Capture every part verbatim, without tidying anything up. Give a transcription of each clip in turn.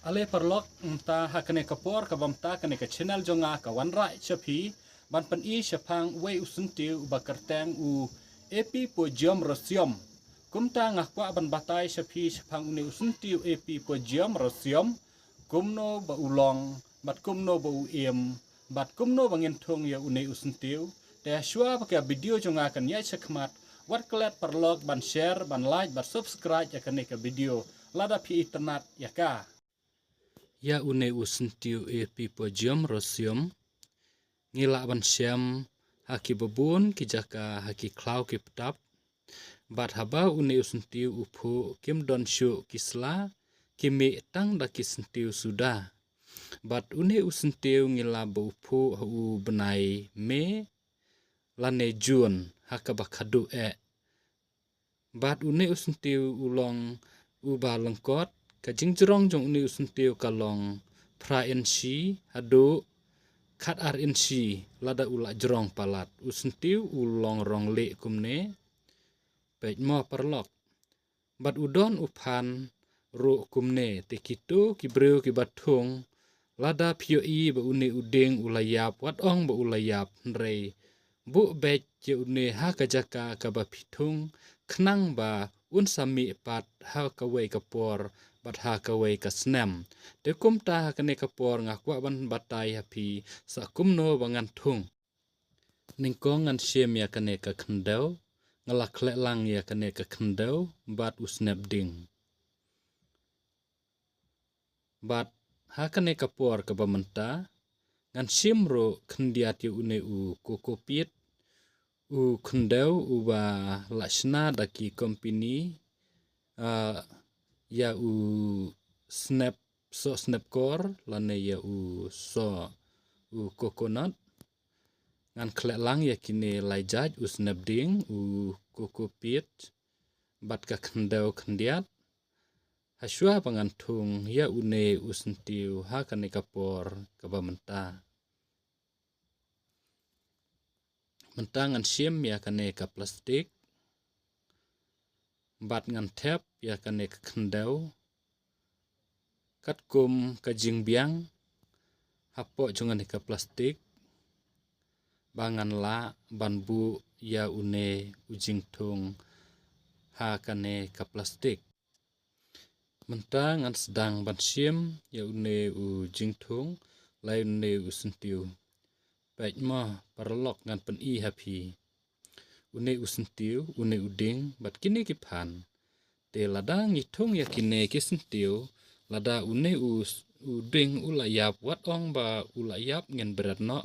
Ale paralok, mynta ha kane ka por kaba mynta kane ka channel jong nga ka wanrah sha phi ban pyni shaphang uwei u syntiew uba kyrteng u A P Pojiom Rosiom. Kumta nga kwah ban batai sha phi shaphang une u syntiew A P Pojiom Rosiom, kumno ba u long, bad kumno ba u im, bad kumno ba ngin thung ïa une u syntiew. Te shuwa ba ka video jong nga kan ïaid shakhmat, wat klet paralok ban share, ban like, ban subscribe ïa kane ka video lada phi itynnad ïa ka. Ïa une u syntiew A P Pojiom Rosiom ngi lah ban shem ha kiba bun ki jaka, ha ki khlaw ki btap. Bad haba une u syntiew u phuh, kim don shuh ki sla, ki mih tang da ki syntiew suda. Bad une u syntiew ngi lah ba u phuh ha u bnai May lane June ha kaba khadduh eh. Bad une u syntiew u long uba lyngkot, ka jingjrong jong une u syntiew ka long phra inshi haduh khatar inshi lada u la jrong palat. U syntiew u long rong lieh kumne. Peit mo paralok. Bad u don u phan ruh kumne, te kito ki briew kiba thung, lada phi ïohi ba une u dieng u la ïap, wat ong ba u la ïap, hynrei buh beit ïa une ha ka jaka kaba phi thung, khnang ba un sa mih pat ha kawei ka por bad ha kawei ka snem. Te kumta ha kane ka por nga kwah ban batai ha phi sa kumno ba ngan thung. Nyngkong ngan shim ïa kane ka khyndew, nga la khleh lang ïa kane ka khyndew bad u snep dieng. Bad ha kane ka por kaba mynta ngan shim ruh khyndiat ïa une u coco peat, u khyndew uba la shna da ki company, ah, ïa u snep, soh snep kor lane ïa u soh, u coconut. Ngan khleh lang ïa kine lai jait, u snep dieng, u coco peat, bad ka khyndew khyndiat. Ha shuwa ba ngan thung ïa une u syntiew ha kane ka por kaba mynta. Mynta ngan shim ïa kane ka plastik bad ngan thep ïa kane ka khyndew katkum ka jingbiang hapoh jong kane ka plastik, ba ngan lah ban buh ïa une u jingthung ha kane ka plastik. Mynta ngan sdang ban shim ïa une u jingthung, lane une u syntiew. Peit mo paralok, ngan pyni ha phi. Une u syntiew, une u dieng, bad kine ki phan. Te lada ngi thung ïa kine ki syntiew, lada une u s-, u dieng u la ïap, wat ong ba u la ïap, ngin bret noh.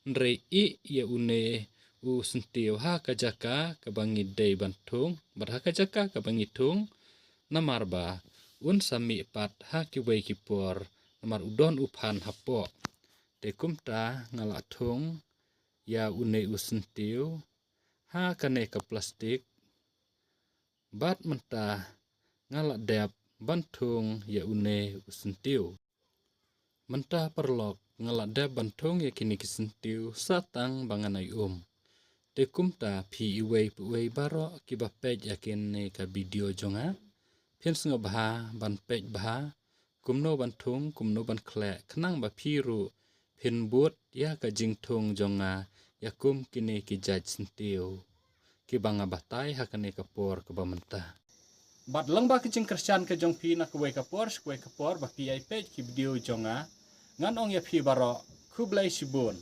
Hynrei ïeh ïa une u syntiew ha ka jaka kaba ngi dei ban thung, bad ha ka jaka kaba ngi thung, namar ba un sa mih pat ha kiwei ki por, namar u don u phan hapoh. Te kumta nga la thung ïa une u syntiew ha kane ka plastik, bad mynta nga la dep ban thung ïa une u syntiew. Mynta paralok, nga la dep ban thung ïa kine ki syntiew sa tang ba ngan ai um. Te kumta phi iwei pa iwei baroh kiba peit ïa kane ka video jong nga, phin sngewbha ban peit bha kumno ban thung, kumno ban khleh, khnang ba phi ruh phin bud ïa ka jingthung jong nga ïa kum kine ki jait syntiew kiba nga batai ha kane ka por kaba mynta. Bad lyngba ka jingkyrshan ka jong phi na kawei ka por sha kawei ka por ba phi ïai peit ki video jong nga, ngan ong ïa phi baroh, khublei shibun.